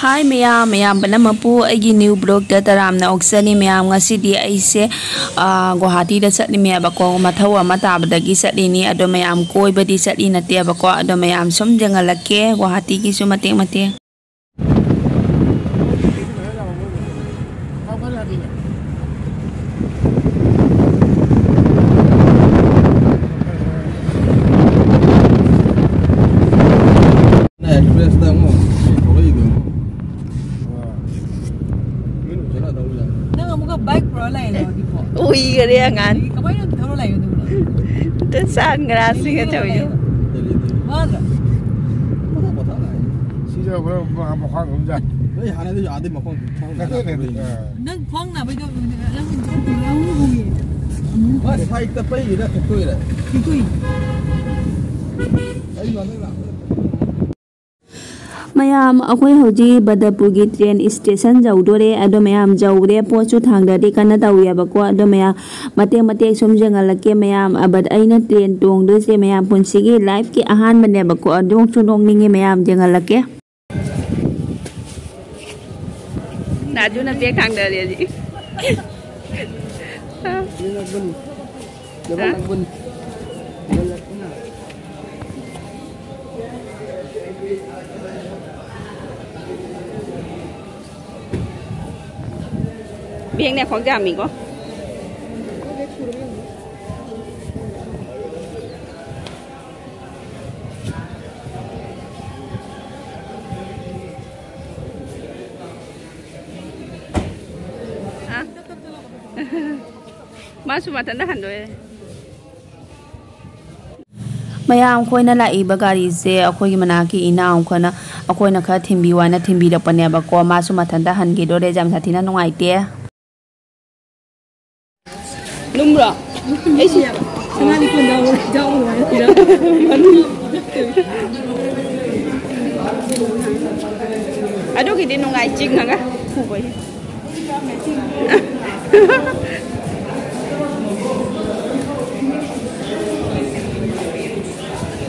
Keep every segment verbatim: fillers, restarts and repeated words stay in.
ꯍꯥꯏ ꯃꯌꯥꯝ, ꯃꯌꯥꯝ ꯄꯨꯝꯅꯃꯛꯄꯨ ꯑꯩꯒꯤ new vlogꯇ ꯇꯔꯥꯝꯅ ꯑꯣꯛꯆꯔꯤ꯫ ꯃꯌꯥꯝ, ꯉꯁꯤꯗꯤ ꯑꯩꯁꯦ, ꯑꯥ, ꯒꯨꯋꯥꯍꯥꯇꯤꯗ ꯆꯠꯂꯤꯃꯦꯕꯀꯣ, ꯃꯊꯧ ꯑꯃ ꯇꯥꯕꯗꯒꯤ ꯆꯠꯂꯤꯅꯤ꯫ ꯑꯗꯣ ꯃꯌꯥꯝ, ꯀꯣꯏꯕꯗꯤ ꯆꯠꯂꯤ ꯅꯠꯇꯦꯕꯀꯣ꯫ ꯑꯗꯣ ꯃꯌꯥꯝ, ꯁꯨꯝ ꯌꯦꯡꯍꯜꯂꯛꯀꯦ ꯒꯨꯋꯥꯍꯥꯇꯤꯒꯤꯁꯨ ꯃꯇꯦꯛ ꯃꯇꯦꯛ꯫ ꯑꯦꯛꯁꯄ꯭ꯔꯦꯁꯇ ꯑꯃꯨꯛ ꯊꯣꯛꯂꯛꯏꯗꯣ ꯑꯃꯨꯛ꯫ ꯃꯤꯅ ꯎꯁꯤꯜꯂꯛꯑꯗꯧꯅꯤꯅ꯫ ꯅꯪ ꯑꯃꯨꯛꯀ ꯕꯥꯏꯛ ꯄꯨꯔ ꯂꯥꯛꯏꯔꯣ ꯍꯧꯖꯤꯛꯄꯣ? ꯎꯏꯈꯔꯦ ꯑꯉꯥꯡ꯫ ꯑꯗꯒꯤ ꯀꯃꯥꯏꯅ ꯊꯧꯔ ꯂꯥꯛꯏꯅꯣ ꯑꯗꯨꯕꯨ? ꯇ ꯆꯥꯟ ꯉꯔꯥꯁꯤꯒ ꯇꯧꯔꯤꯗꯣ꯫ ꯗꯦꯜꯂꯤꯗꯒꯤ꯫ ꯋꯥꯗ꯭ꯔꯣ? ꯃꯊꯛ ꯃꯊꯛ ꯂꯥꯛꯏ꯫ ꯁꯤꯗ ꯑꯩꯈꯣꯏ ꯃꯈꯥ ꯀꯨꯝꯖ꯫ ꯅꯣꯏ ꯍꯥꯟꯅꯗꯤ ꯑꯥꯗꯩ ꯃꯈꯣꯡ ꯊꯥꯡ ꯅꯠꯇꯦ, ꯅꯠꯇꯦ꯫ ꯅꯥꯔꯛꯄꯗꯒꯤ꯫ ꯑꯥ꯫ ꯅꯪ ꯈ꯭ꯋꯥꯡ ꯅꯥꯕꯩꯗꯣ ꯅꯪ ꯃꯥ ꯁꯥꯏꯠꯇ ꯄꯩꯔꯤꯔ ꯊꯣꯛꯇꯣꯏꯔ? ꯊꯣꯛꯇꯣꯏ꯫ ꯑꯩ ꯃꯃꯤꯡ ꯂꯥꯛꯄꯗ ꯃꯌꯥꯝ, ꯑꯩꯈꯣꯏ ꯍꯧꯖꯤꯛ ꯕꯗꯔꯄꯨꯔꯒꯤ ꯇ꯭ꯔꯦꯟ ꯁ꯭ꯇꯦꯁꯟ ꯌꯧꯗꯣꯔꯦ꯫ ꯑꯗꯣ ꯃꯌꯥꯝ ꯌꯧꯔꯦ, ꯄꯣꯠꯁꯨ ꯊꯥꯡꯗꯗꯤ ꯀꯟꯅ ꯇꯧꯔꯤꯑꯕꯀꯣ꯫ ꯑꯗꯣ ꯃꯌꯥꯝ, ꯃꯇꯦꯛ ꯃꯇꯦꯛ ꯁꯨꯝ ꯌꯦꯡꯍꯜꯂꯛꯀꯦ ꯃꯌꯥꯝ꯫ ꯑꯕꯠ ꯑꯩꯅ ꯇ꯭ꯔꯦꯟ ꯇꯣꯡꯗꯣꯏꯁꯦ ꯃꯌꯥꯝ, ꯄꯨꯟꯁꯤꯒꯤ ꯂꯥꯏꯐꯀꯤ ꯑꯍꯥꯟꯕꯅꯦꯕꯀꯣ꯫ ꯅꯣꯛꯁꯨ ꯅꯣꯛꯅꯤꯡꯉꯦ ꯃꯌꯥꯝ, ꯌꯦꯡꯍꯜꯂꯛꯀꯦ꯫ ꯅꯥꯖꯨꯅ ꯕꯦꯛ ꯊꯥꯡꯗꯔꯦ ꯍꯧꯖꯤꯛ꯫ ꯍꯥ? ꯕꯦꯛꯅꯦ ꯈꯣꯡꯖꯥꯝꯃꯤꯀꯣ꯫ ꯑ? ꯃꯥꯁꯨ ꯃꯊꯟꯇ ꯍꯟꯗꯣꯛꯑꯦ꯫ ꯃꯌꯥꯝ, ꯑꯩꯈꯣꯏꯅ ꯂꯥꯛꯏꯕ ꯒꯥꯔꯤꯁꯦ ꯑꯩꯈꯣꯏꯒꯤ ꯃꯅꯥꯛꯀꯤ ꯏꯅꯥꯎ ꯈꯔꯅ, ꯑꯩꯈꯣꯏꯅ ꯈꯔ ꯊꯤꯟꯕꯤꯌꯨ ꯍꯥꯏꯅ ꯊꯤꯟꯕꯤꯔꯛꯄꯅꯦꯕꯀꯣ꯫ ꯃꯥꯁꯨ ꯃꯊꯟꯇ ꯍꯟꯈꯤꯗꯣꯔꯦ, ꯌꯥꯝ ꯁꯥꯊꯤꯅ ꯅꯨꯡꯉꯥꯏꯇꯦ꯫ ꯂꯨꯝꯕ꯭ꯔꯣ? ꯑꯩꯁꯨ ꯁꯅꯥ ꯂꯤꯛꯀꯣꯟ ꯌꯥꯎꯕ, ꯌꯥꯎꯕ ꯂꯣꯏꯔꯦ꯫ ꯑꯗꯨꯒꯤꯗꯤ ꯅꯨꯡꯉꯥꯏ, ꯆꯤꯡꯉꯒ ꯄꯨꯕꯒꯤ꯫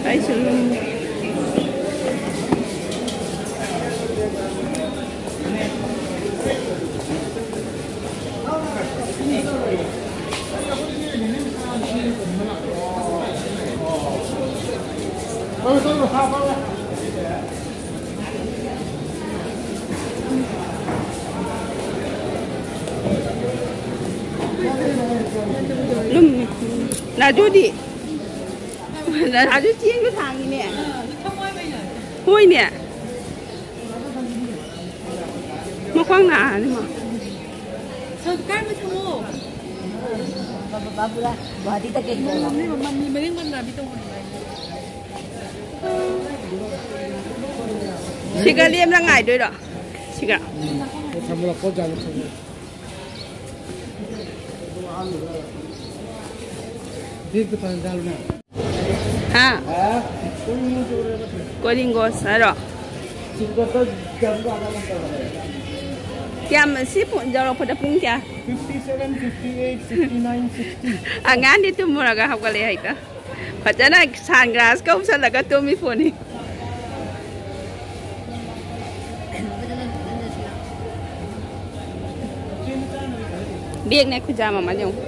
ꯑꯩꯁꯨ ꯂꯨꯝꯃꯤ꯫ ꯂꯨꯝꯃꯤ꯫ ꯔꯥꯖꯨꯗꯤ? ꯔꯥꯖꯨ ꯆꯦꯡꯁꯨ ꯊꯥꯡꯉꯤꯅꯦ꯫ ꯍꯣꯏꯅꯦ꯫ ꯃꯈ꯭ꯋꯥꯡ ꯅꯥꯔꯅꯤ ꯃꯥ꯫ ꯁꯪꯀꯥꯔ ꯃꯊꯪ ꯑꯃꯨꯛ꯫ ꯕꯥꯕꯨꯔꯥ, ꯒꯨꯋꯥꯍꯥꯇꯤꯗ ꯀꯩ ꯇꯧꯕ? ꯃꯃꯤ, ꯃꯃꯤ, ꯃꯔꯦꯡ ꯃꯅꯥꯕꯤ ꯇꯧꯕꯅꯦ꯫ ꯁꯤꯒ ꯂꯦꯝꯅ ꯉꯥꯏꯗꯣꯏꯔꯣ? ꯁꯤꯒ꯫ ꯊꯝꯃꯣ, ꯄꯣꯠ ꯆꯥꯅ ꯊꯝꯃꯣ꯫ ꯕꯦꯒꯇ ꯐꯖꯅ ꯆꯥꯔꯨꯅꯦ꯫ ꯍꯥ? ꯍꯥ? ꯀꯣꯂꯤꯡꯒꯣꯁ ꯍꯥꯏꯔꯣ? ꯀꯌꯥꯝ, ꯁꯤ ꯄꯨꯡ ꯌꯧꯔꯛꯄꯗ ꯄꯨꯡ ꯀꯌꯥ? Fifty seven, fifty eight, fifty nine, sixty꯫ ꯑꯉꯥꯡꯗꯤ ꯇꯨꯝꯃꯨꯔꯒ ꯍꯧꯒꯠꯂꯛꯑꯦ ꯍꯦꯛꯇ꯫ ꯐꯖꯅ ꯁꯟ ꯒ꯭ꯂꯥꯁꯀ ꯎꯞꯁꯜꯂꯒ ꯇꯨꯝꯃꯤ ꯄꯣꯠꯅꯤ꯫ ꯕꯦꯒꯅꯦ ꯈꯨꯖꯥꯝ ꯑꯃ ꯌꯦꯡꯉꯨ꯫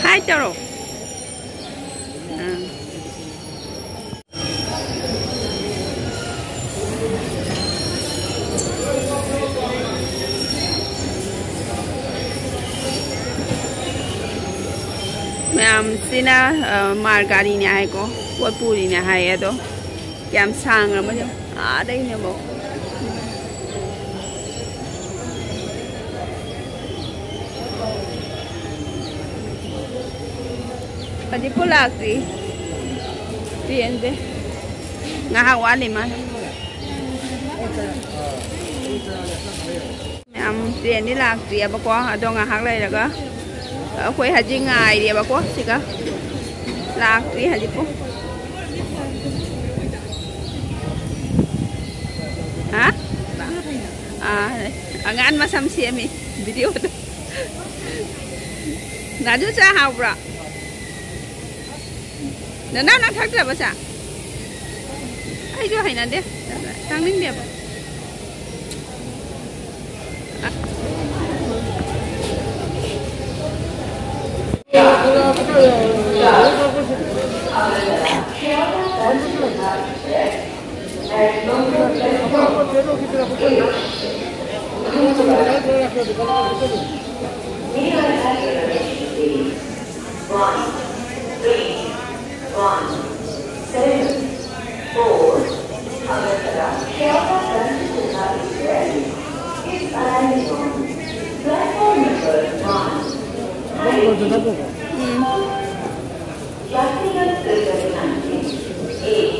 ꯍꯥꯏ ꯇꯧꯔꯣ꯫ ꯑꯥ꯫ ꯃꯌꯥꯝꯁꯤꯅ, ꯑ, ꯃꯥꯜ ꯒꯥꯔꯤꯅꯦ ꯍꯥꯏꯀꯣ, ꯄꯣꯠ ꯄꯨꯔꯤꯅꯦ ꯍꯥꯏꯌꯦ꯫ ꯑꯗꯣ ꯌꯥꯝ ꯁꯥꯡꯉꯕꯅꯦ, ꯑꯥꯗꯩꯅꯦꯕꯣ꯫ ꯍꯧꯖꯤꯛꯄꯨ ꯂꯥꯛꯇ꯭ꯔꯤ ꯇ꯭ꯔꯦꯟꯁꯦ, ꯉꯥꯏꯍꯥꯛ ꯋꯥꯠꯂꯤ ꯃꯥꯜꯂꯦ꯫ ꯃꯌꯥꯝ, ꯇ꯭ꯔꯦꯟꯗꯤ ꯂꯥꯛꯇ꯭ꯔꯤꯑꯕꯀꯣ, ꯑꯗꯣ ꯉꯥꯏꯍꯥꯛ ꯂꯩꯔꯒ ꯑꯩꯈꯣꯏ ꯍꯧꯖꯤꯛ ꯉꯥꯏꯔꯤꯑꯕꯀꯣ ꯁꯤꯒ꯫ ꯂꯥꯛꯇ꯭ꯔꯤ ꯍꯧꯖꯤꯛꯄꯨ꯫ ꯍꯥ? ꯑꯥ, ꯑꯉꯥꯡ ꯃꯁꯝ ꯁꯦꯝꯃꯤ ꯚꯤꯗꯤꯑꯣꯗ꯫ ꯅꯥꯖꯨ, ꯆꯥ ꯍꯥꯎꯕ꯭ꯔꯥ? ꯅꯅꯥꯎ, ꯅꯪ ꯊꯛꯇ꯭ꯔꯕ ꯆꯥ? ꯑꯩꯁꯨ ꯍꯩꯅꯗꯦ, ꯊꯛꯅꯤꯡꯗꯦꯕ꯫ May I have your attention, please? One, three, one, seven, four, Agartala Shekhar Ganj Kota Express is arriving on platform number one. यात्रीगण कृपया ध्यान दें। एक,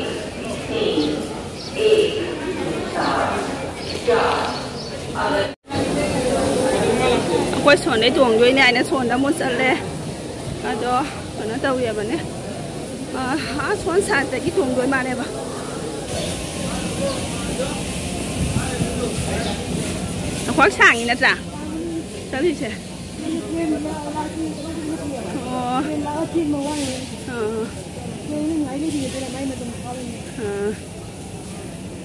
तीन, एक, चार, चार। अगर ꯑꯩꯈꯣꯏ ꯁꯣꯟꯗꯩ ꯇꯣꯡꯗꯣꯏꯅꯦ ꯍꯥꯏꯅ ꯁꯣꯟꯗ ꯑꯃꯨꯛ ꯆꯠꯂꯦ꯫ ꯑꯗꯣ ꯀꯩꯅꯣ ꯇꯧꯋꯦꯕꯅꯦ꯫ ꯑ, ꯑꯥ ꯁꯣꯟ ꯁꯥꯏꯠꯇꯒꯤ ꯇꯣꯡꯗꯣꯏ ꯃꯥꯜꯂꯦꯕ꯫ ꯑꯩꯈꯣꯏ ꯁꯥꯡꯉꯤ ꯅꯠꯇ꯭ꯔꯥ? ꯆꯠꯂꯤꯁꯦ꯫ ꯑꯣ꯫ ꯑꯥ꯫ ꯑꯥ꯫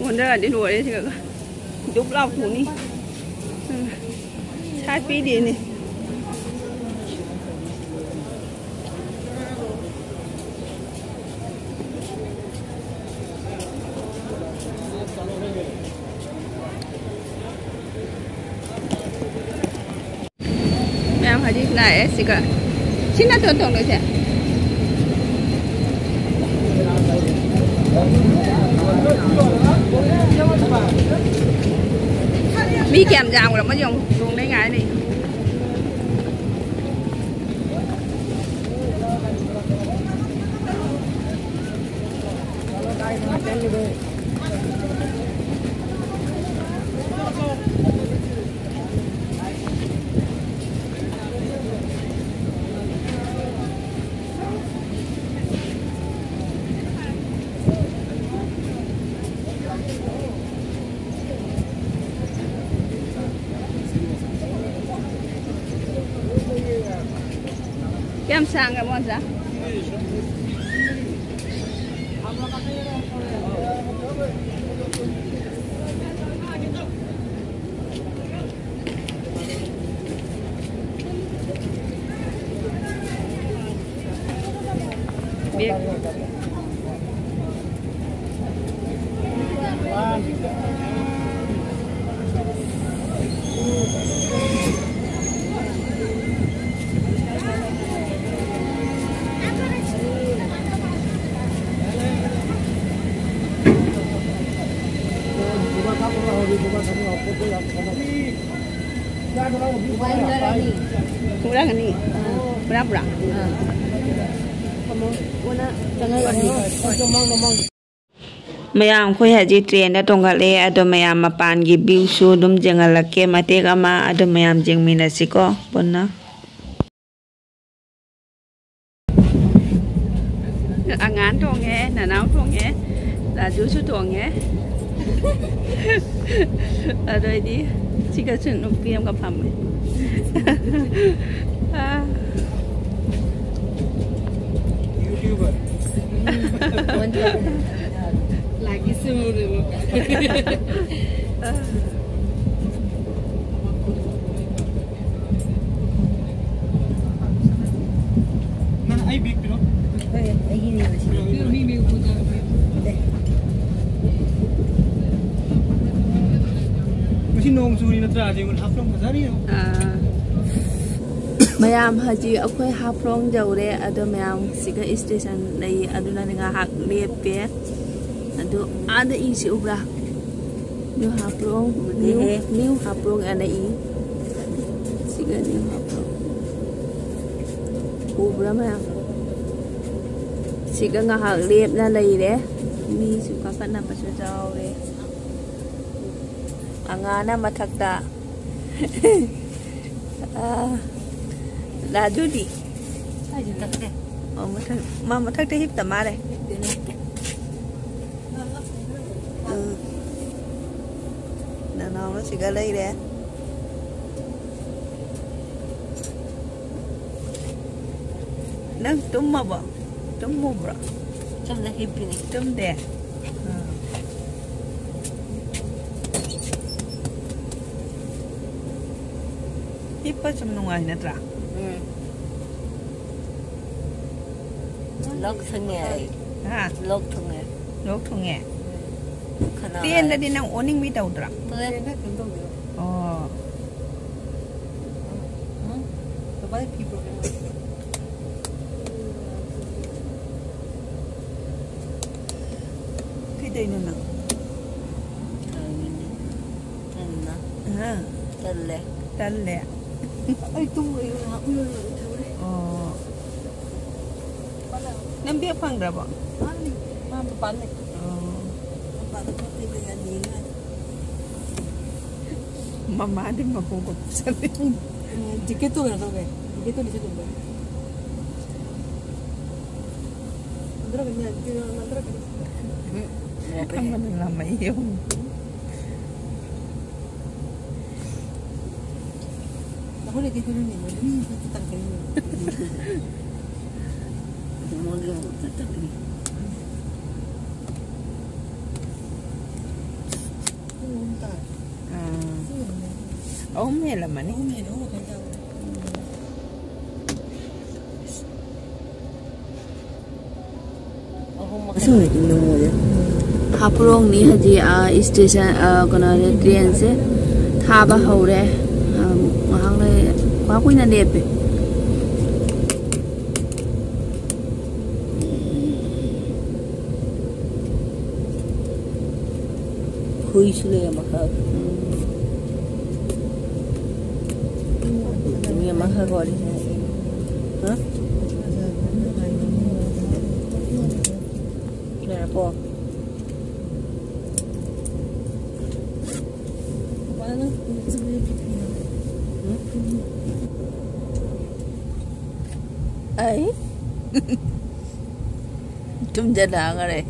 ꯑꯣꯟꯊꯔꯗꯤ ꯂꯣꯏꯔꯦ ꯁꯤꯒ꯫ ꯗꯨꯞ ꯂꯥꯎ ꯊꯣꯛꯅꯤ꯫ ꯎꯝ꯫ ꯁꯥꯏꯠ ꯄꯤꯗꯦꯅꯦ꯫ ꯃꯌꯥꯝ ꯍꯧꯖꯤꯛ ꯂꯥꯛꯑꯦ ꯁꯤꯒ꯫ ꯁꯤ ꯅꯠꯇ꯭ꯔꯣ ꯇꯣꯡꯗꯣꯏꯁꯦ? ꯃꯤ ꯀꯌꯥꯝ ꯌꯥꯝꯈ꯭ꯔꯕꯅꯣ ꯌꯦꯡꯉꯨ, ꯇꯣꯡꯅꯩ ꯉꯥꯏ ꯂꯩ꯫ ꯀꯌꯥꯝ ꯁꯥꯡꯉꯃꯣ ꯑꯣꯖꯥ? ꯄꯨꯔꯥ ꯈꯪꯅꯤ꯫ ꯄꯨꯔꯥ ꯄꯨꯔꯥ꯫ ꯃꯌꯥꯝ, ꯑꯩꯈꯣꯏ ꯍꯧꯖꯤꯛ ꯇ꯭ꯔꯦꯟꯗ ꯇꯣꯡꯈꯠꯂꯦ꯫ ꯑꯗꯣ ꯃꯌꯥꯝ, ꯃꯄꯥꯟꯒꯤ ꯚ꯭ꯌꯨꯁꯨ ꯑꯗꯨꯝ ꯌꯦꯡꯍꯜꯂꯛꯀꯦ ꯃꯇꯦꯛ ꯑꯃ꯫ ꯑꯗꯣ ꯃꯌꯥꯝ ꯌꯦꯡꯃꯤꯟꯅꯁꯤꯀꯣ ꯄꯨꯟꯅ꯫ ꯑꯉꯥꯟ ꯇꯣꯡꯉꯦ, ꯅꯅꯥꯎ ꯇꯣꯡꯉꯦ, ꯔꯥꯖꯨꯁꯨ ꯇꯣꯡꯉꯦ꯫ ꯑꯗꯣ ꯑꯩꯗꯤ ꯁꯤꯒꯁꯨ ꯅꯨꯄꯤ ꯑꯃꯒ ꯐꯝꯃꯦ꯫ ꯑꯥ꯫ YouTuber꯫ ꯂꯥꯏꯛꯀꯤ ꯁꯨꯔꯨꯔꯦꯕ꯫ ꯅꯪ ꯑꯩ ꯕꯦꯒ ꯄꯤꯔꯣ꯫ ꯍꯣꯏ, ꯑꯩꯒꯤꯅꯦꯕ ꯁꯤ꯫ ꯄꯤꯔꯣ, ꯄꯤꯔꯣ꯫ ꯃꯤ ꯃꯤ ꯎꯗ꯫ ꯑꯗꯦ꯫ ꯉꯁꯤ ꯅꯣꯡ ꯆꯨꯔꯤ ꯅꯠꯇ꯭ꯔꯥ? ꯌꯦꯡꯉꯨ, ꯍꯥꯐꯂꯣꯡ ꯐꯖꯔꯤ ꯌꯦꯡꯉꯨ꯫ ꯑꯥ꯫ ꯃꯌꯥꯝ, ꯍꯧꯖꯤꯛ ꯑꯩꯈꯣꯏ ꯍꯥꯐꯂꯣꯡ ꯌꯧꯔꯦ꯫ ꯑꯗꯣ ꯃꯌꯥꯝ, ꯁꯤꯒ ꯏꯁꯇꯦꯁꯟ ꯂꯩ, ꯑꯗꯨꯅ ꯉꯥꯏꯍꯥꯛ ꯂꯦꯞꯄꯦ꯫ ꯑꯗꯨ ꯑꯥꯗ ꯏꯁꯤ ꯎꯕ꯭ꯔꯥ? ꯅ꯭ꯌꯨ ꯍꯥꯐꯂꯣꯡ, ꯅ꯭ꯌꯨ, ꯎꯗꯦꯍꯦ꯫ ꯅ꯭ꯌꯨ ꯍꯥꯐꯂꯣꯡ ꯑꯅ ꯏ꯫ ꯁꯤꯒ ꯅ꯭ꯌꯨ ꯍꯥꯐꯂꯣꯡ꯫ ꯎꯕ꯭ꯔꯥ ꯃꯌꯥꯝ? ꯁꯤꯒ ꯉꯥꯏꯍꯥꯛ ꯂꯦꯞꯅ ꯂꯩꯔꯦ꯫ ꯃꯤꯁꯨ ꯀꯥꯈꯠꯅꯕꯁꯨ ꯌꯥꯎꯔꯦ꯫ ꯑꯉꯥꯅ ꯃꯊꯛꯇ꯫ ꯑꯥ, ꯂꯥꯗꯨꯗꯤ? ꯀꯥꯏꯗ ꯆꯠꯈ꯭ꯔꯦ? ꯑꯣ, ꯃꯊꯛ, ꯃꯥ ꯃꯊꯛꯇ ꯍꯤꯞꯇ ꯃꯥꯜꯂꯦ꯫ ꯍꯤꯞꯇꯦꯅꯦ꯫ ꯎꯝ꯫ ꯅꯅꯥꯎꯅ ꯁꯤꯒ ꯂꯩꯔꯦ꯫ ꯅꯪ ꯇꯨꯝꯃꯕꯣ? ꯇꯨꯝꯃꯨꯕ꯭ꯔꯣ? ꯁꯣꯝꯗ ꯍꯤꯞꯄꯤꯅꯤ꯫ ꯇꯨꯝꯗꯦ? ꯑꯥ꯫ ꯍꯤꯞꯄ ꯁꯨꯝ ꯅꯨꯡꯉꯥꯏ ꯅꯠꯇ꯭ꯔꯥ? ꯎꯝ꯫ ꯂꯣꯛ ꯊꯨꯡꯉꯦ ꯑꯩ꯫ ꯍꯥ? ꯂꯣꯛ ꯊꯨꯡꯉꯦ꯫ ꯂꯣꯛ ꯊꯨꯡꯉꯦ? ꯎꯝ꯫ ꯈꯅꯥꯎ ꯇ꯭ꯔꯦꯟꯗꯗꯤ ꯅꯥꯏ꯫ ꯅꯪ ꯑꯣꯅꯤꯡꯕꯤ ꯇꯧꯗ꯭ꯔꯥ? ꯇꯧꯋꯦ꯫ ꯇ꯭ꯔꯦꯟꯗ ꯀꯩꯝ ꯇꯧꯗꯦ꯫ ꯑꯣ꯫ ꯎꯝ꯫ ꯀꯃꯥꯏꯅ ꯐꯤ ꯄ꯭ꯔꯣꯕ꯭ꯂꯦꯝ ꯑꯣꯏꯔꯤꯅꯣ? ꯀꯩꯗꯧꯔꯤꯅꯣ ꯅꯪ? ꯇꯧꯔꯤꯅꯦ꯫ ꯇꯜꯂꯦ꯫ ꯇꯜꯂꯦ꯫ ꯑꯩ ꯇꯨꯝꯃꯨꯔꯦ, ꯉꯥꯏꯍꯥꯛ ꯎꯏꯔꯨꯔꯦ, ꯊꯝꯃꯨꯔꯦ꯫ ꯑꯣ꯫ ꯅꯪ ꯕꯦꯒ ꯐꯪꯗ꯭ꯔꯕꯣ? ꯃꯥꯅꯤ, ꯃꯥ ꯃꯄꯥꯟ ꯂꯩ꯫ ꯑꯣ꯫ ꯃꯄꯥꯟꯗ ꯄꯣꯠ ꯆꯩ ꯂꯩ ꯌꯥꯅꯤꯅ꯫ ꯃꯃꯥꯗꯤ ꯃꯀꯣꯛꯀ ꯀꯨꯞꯁꯜꯂꯦ꯫ ꯎꯝ, ꯖꯦꯀꯦꯠꯇꯣ ꯀꯩꯅꯣ ꯇꯧꯋꯦ꯫ ꯖꯦꯀꯦꯠꯇꯣ ꯂꯤꯠꯁꯜꯂꯨꯕ꯫ ꯅꯟꯊꯔꯛꯀꯅꯤ, ꯅꯟꯊꯔꯛꯀꯅꯤ꯫ ꯑꯃꯅ ꯂꯥꯝꯃꯛꯏ ꯌꯦꯡꯉꯨ꯫ ꯑꯩꯈꯣꯏꯅꯗꯤ ꯑꯩꯈꯣꯏꯅ ꯅꯦꯝꯃꯦ, ꯃꯤꯒꯤꯗꯤ ꯇꯪꯈꯥꯏ ꯅꯦꯝꯃꯦ꯫ ꯃꯣꯏꯒꯤ ꯑꯃꯨꯛ ꯇꯪꯈꯥꯏ꯫ ꯄꯨꯡ ꯑꯍꯨꯝ ꯇꯥꯔꯦ꯫ ꯑꯥ꯫ ꯄꯨꯡ ꯑꯍꯨꯝ꯫ ꯑꯍꯨꯝ ꯍꯦꯜꯂꯝꯃꯅꯤ꯫ ꯑꯍꯨꯝ ꯍꯦꯜꯂꯦ, ꯑꯍꯨꯝ ꯃꯈꯥꯏ ꯇꯥꯔꯦ꯫ ꯍꯥꯐꯂꯣꯡꯅꯤ ꯍꯧꯖꯤꯛ, ꯑꯥ, ꯁ꯭ꯇꯦꯁꯟ, ꯑꯥ, ꯀꯩꯅꯣ, ꯇ꯭ꯔꯦꯟꯁꯦ ꯊꯥꯕ ꯍꯧꯔꯦ꯫ ꯑꯥ, ꯉꯥꯏꯍꯥꯛ ꯂꯩ, ꯉꯥꯏꯍꯥꯛ ꯀꯨꯏꯅ ꯂꯦꯞꯄꯦ꯫ ꯍꯨꯏꯁꯨ ꯂꯩ ꯑꯃꯈꯛ꯫ ꯃꯤ ꯑꯃꯈꯛ ꯋꯥꯔꯤ ꯁꯥꯟꯅꯔꯤ꯫ ꯍꯥ? ꯉꯥꯏꯈꯣ꯫ ꯑꯩ ꯇꯨꯝꯖꯜꯂꯛꯑꯒꯔꯦ꯫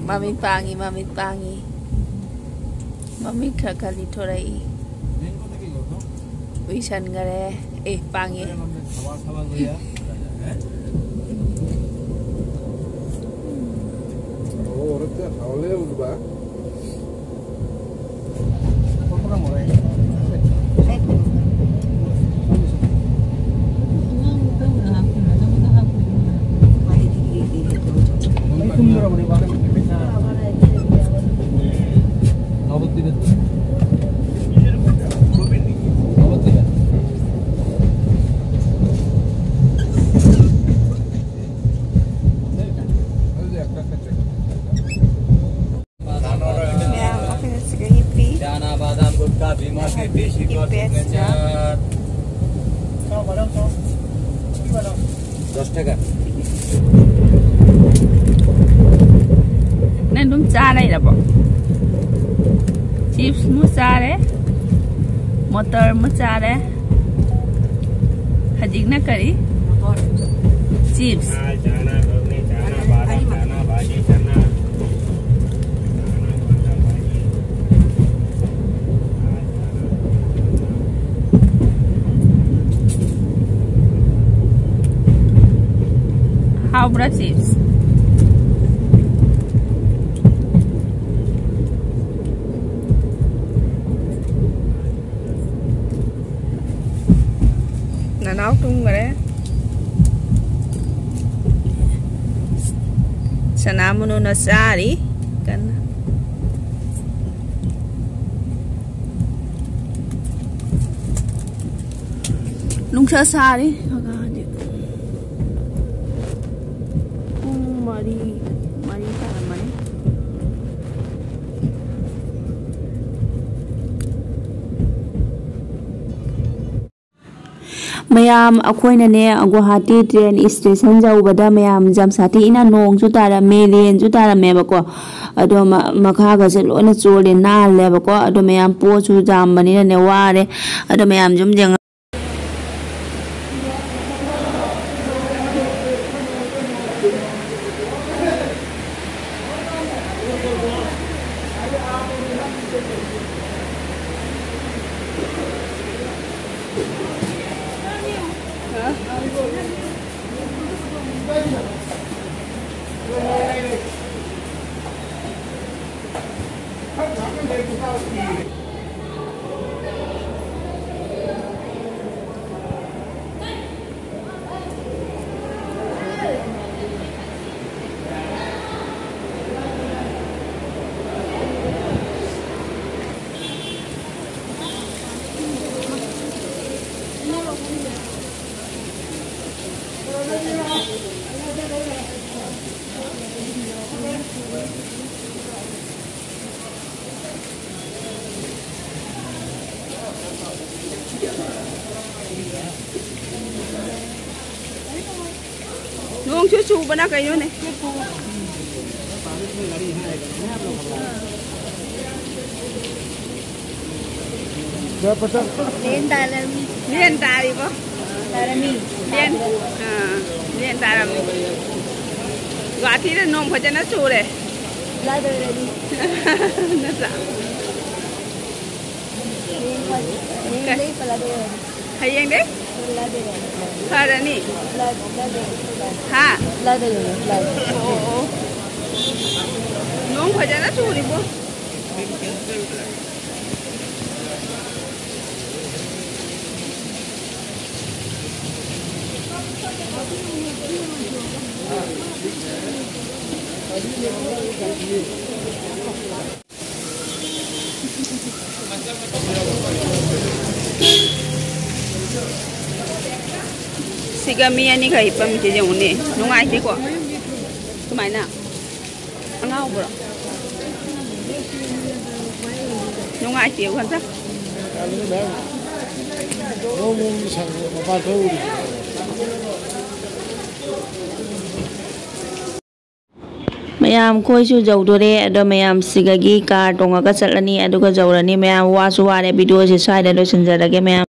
ꯃꯃꯤꯠ ꯄꯥꯡꯉꯤ, ꯃꯃꯤꯠ ꯄꯥꯡꯉꯤ꯫ ꯃꯃꯤꯠ ꯈꯔ ꯈꯔ ꯂꯤꯊꯣꯔꯛꯏ꯫ ꯎꯏꯁꯟꯈꯔꯦ꯫ ꯑꯦ, ꯄꯥꯡꯉꯦ꯫ ꯃꯌꯥꯝ ꯑꯩꯈꯣꯏꯅ का बीमा के देशी का सिग्नेचर। दस टका। ꯅꯪ ꯑꯗꯨꯝ ꯆꯥ ꯂꯩꯔꯕꯣ? ꯆꯤꯞꯁ ꯑꯃꯨꯛ ꯆꯥꯔꯦ, ꯃꯣꯇꯣꯔ ꯑꯃꯨꯛ ꯆꯥꯔꯦ꯫ ꯍꯧꯖꯤꯛꯅ ꯀꯔꯤ? ꯆꯤꯞꯁ꯫ ꯍꯥꯎꯕ꯭ꯔꯥ ꯆꯤꯞꯁ? ꯅꯅꯥꯎ ꯇꯨꯝꯈꯔꯦ꯫ ꯁꯅꯥꯃꯨꯅꯨꯅ ꯆꯥꯔꯤ ꯀꯟꯅ꯫ ꯅꯨꯡꯁꯥ ꯁꯥꯔꯤ꯫ ꯄꯨꯡ ꯃꯔꯤ, ꯃꯔꯤ ꯇꯥꯔꯝꯃꯅꯤ꯫ ꯃꯌꯥꯝ, ꯑꯩꯈꯣꯏꯅꯅꯦ ꯒꯨꯋꯥꯍꯥꯇꯤ ꯇ꯭ꯔꯦꯟ ꯏꯁꯇꯦꯁꯟ ꯌꯧꯕꯗ ꯃꯌꯥꯝ ꯌꯥꯝ ꯁꯥꯊꯤꯅ ꯅꯣꯡꯁꯨ ꯇꯥꯔꯝꯃꯦ, ꯔꯦꯟꯁꯨ ꯇꯥꯔꯝꯃꯦꯕꯀꯣ꯫ ꯑꯗꯣ ꯃ-, ꯃꯈꯥꯒꯁꯦ ꯂꯣꯏꯅ ꯆꯣꯠꯂꯦ, ꯅꯥꯜꯂꯦꯕꯀꯣ꯫ ꯑꯗꯣ ꯃꯌꯥꯝ ꯄꯣꯠꯁꯨ ꯌꯥꯝꯕꯅꯤꯅꯅꯦ ꯋꯥꯔꯦ꯫ ꯑꯗꯣ ꯃꯌꯥꯝꯁꯨ ꯑꯗꯨꯝ ꯌꯦꯡꯉ- ꯅꯣꯡꯁꯨ ꯆꯨꯕꯅ ꯀꯩꯅꯣꯅꯦ꯫ ꯂꯦꯟ ꯇꯥꯔꯝꯃꯤ꯫ ꯂꯦꯟ ꯇꯥꯔꯤꯕꯣ? ꯇꯥꯔꯝꯃꯤ꯫ ꯂꯦꯟ, ꯑꯥ, ꯂꯦꯟ ꯇꯥꯔꯝꯃꯤ꯫ ꯒꯨꯍꯥꯇꯤꯗ ꯅꯣꯡ ꯐꯖꯅ ꯆꯨꯔꯦ꯫ ꯂꯥꯗꯣꯏꯔꯅꯤ꯫ ꯅꯠꯇ꯭ꯔꯥ? ꯍꯌꯦꯡ ꯐꯖ-, ꯍꯌꯦꯡꯗꯩ ꯄꯨꯂꯥꯗꯣꯏꯔꯅꯤ꯫ ꯍꯌꯦꯡꯗꯩ? ꯄꯨꯂꯥꯗꯣꯏꯔꯅꯤ꯫ ꯐꯔꯅꯤ? ꯄꯨꯂꯥ-, ꯄꯨꯂꯥꯗꯣꯏꯔꯅꯤ꯫ ꯍꯥ? ꯄꯨꯂꯥꯗꯣꯏꯔꯅꯤ, ꯄꯨꯂꯥ꯫ ꯑꯣ, ꯑꯣ, ꯑꯣ꯫ ꯅꯣꯡ ꯐꯖꯅ ꯆꯨꯔꯤꯕꯣ? ꯁꯤꯒ ꯃꯤ ꯑꯅꯤꯈꯛ ꯍꯤꯞꯄꯝꯃꯤꯁꯦ ꯌꯦꯡꯉꯨꯅꯦ꯫ ꯅꯨꯡꯉꯥꯏꯇꯦꯀꯣ? ꯁꯨꯃꯥꯏꯅ꯫ ꯑꯉꯥꯎꯕ꯭ꯔꯣ? ꯅꯨꯡꯉꯥꯏꯇꯦꯕ ꯍꯟꯗꯛ꯫ ꯃꯌꯥꯝ, ꯑꯩꯈꯣꯏꯁꯨ ꯌꯧꯗꯣꯔꯦ꯫ ꯑꯗꯣ ꯃꯌꯥꯝ ꯁꯤꯒꯒꯤ ꯀꯥꯔ ꯇꯣꯡꯉꯒ ꯆꯠꯂꯅꯤ, ꯑꯗꯨꯒ ꯌꯧꯔꯅꯤ꯫ ꯃꯌꯥꯝ ꯋꯥꯁꯨ ꯋꯥꯔꯦ, ꯚꯤꯗꯤꯑꯣꯁꯦ ꯁ꯭ꯋꯥꯏꯗ ꯂꯣꯏꯁꯤꯟꯖꯔꯒꯦ ꯃꯌꯥꯝ꯫